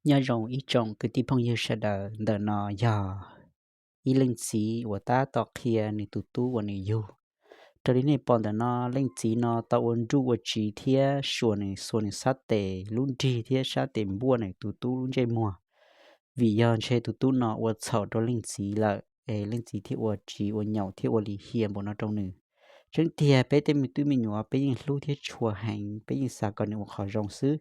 Nyob zoo ib tsoom kwv tij phooj ywg sawv daws, ntawm no yog ib leej txiv uas tab tom qhia nws tus tub uas nws yug. Raws li nej pom ntawm no, leej txiv no tau ua nruj ua tsiv thiab xuas nws, xuas nws sab tes lub nrig thiab sab tes npuaj nws tus tub lub ntsej muag, vim yog ntshe tus tub no ua txhaum rau leej txiv lawm es leej txiv thiaj ua tsiv ua nyaum thiab ua lim hiam npaum no rau nws. Tseeb tiag peb tej me tub me nyuam peb yeej hlub thiab tshua heev, peb yeej xav kom nws ua qhov zoo xwb.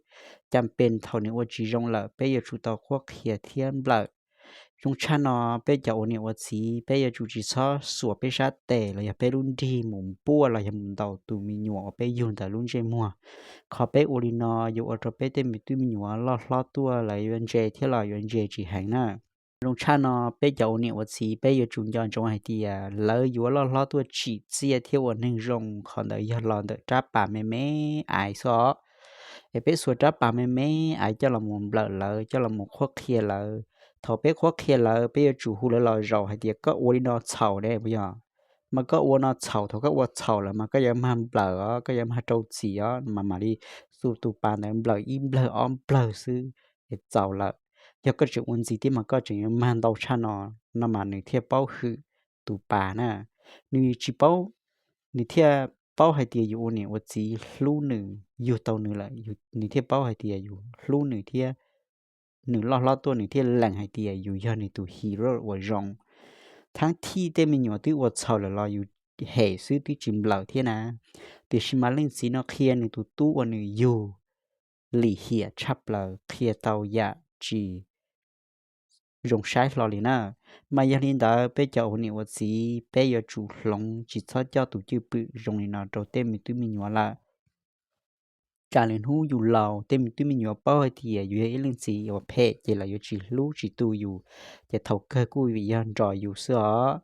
Cas pes thaum nws ua tsis zoo lawm peb yuav tsum tau qhuab qhia thiab nplawm. Zoo tshaj no, peb cov ua niam ua txiv peb yuav tsum tsis txhob xuas peb sab tes los yog peb lub nrig mus npuaj los yog mus ntaus tus me nyuam uas peb yug ntawd lub ntsej muag. Qhov peb ua li no yuav ua rau peb tej me tub me nyuam loj hlob tuaj lawv yuav ntse thiab los yuav ntse tsis heev na. Zoo tshaj no, peb cov ua niam ua txiv peb yuav tsum nco ntsoov hais tias lawv yuav loj hlob tuaj tsim txiaj thiab ua neeg zoo, qhov ntawd yog los ntawm rab pas me me aiv xwb os. Es peb xuas rab pas me me aiv coj los mus nplawm lawv, coj los mus qhuab qhia lawv. Thaum peb qhuab qhia lawv, peb yuav tsum hu lawv los zaum hais tias koj ua li no txhaum ne, puas yog? Mas koj ua no txhaum, thaum koj ua txhaum lawm mas koj yuav mag nplawm os, koj yuav mag rau txim os. Mas mam li xuas tus pas ntawd nplawm ib nplawg ob nplawg xwb es txaus lawm. Yog koj tseem ua ntxiv thiab mas koj tseem yuav mag ntau tshaj no, no mas nws thiaj paub hwm tus pas na. Nws tsis paub, nws thiaj paub hais tias yus ua niam ua txiv hlub nws, yug tau nws lawm, nws thiaj paub hais tias yus hlub nws thiab nws loj hlob tuaj nws thiaj lees hais tias yus yog nws tus hero uas zoo. Thaab thij tej me nyuam twb ua txhaum lawm los yus hem xwb twb tsis nplawm thiab na. Tiam sis mas leej txiv no qhia nws tus tub uas nws yug lim hiam tshaj plaws, qhia tau yam tsis zoo saib hlo li na. Mas yog li ntawd peb cov ua niam ua txiv peb yuav tsum hloov tsis txhob coj tus cwj pwm zoo li no rau tej me tub me nyuam lawm. Tsam lwm hnub yus laus tej me tub me nyuam paub hais tias yus yog ib leej txiv uas phem ces lawv yuav tsis hlub tsis tu yus, ces thaum kawg kuj vim yog nrog yus xwb os.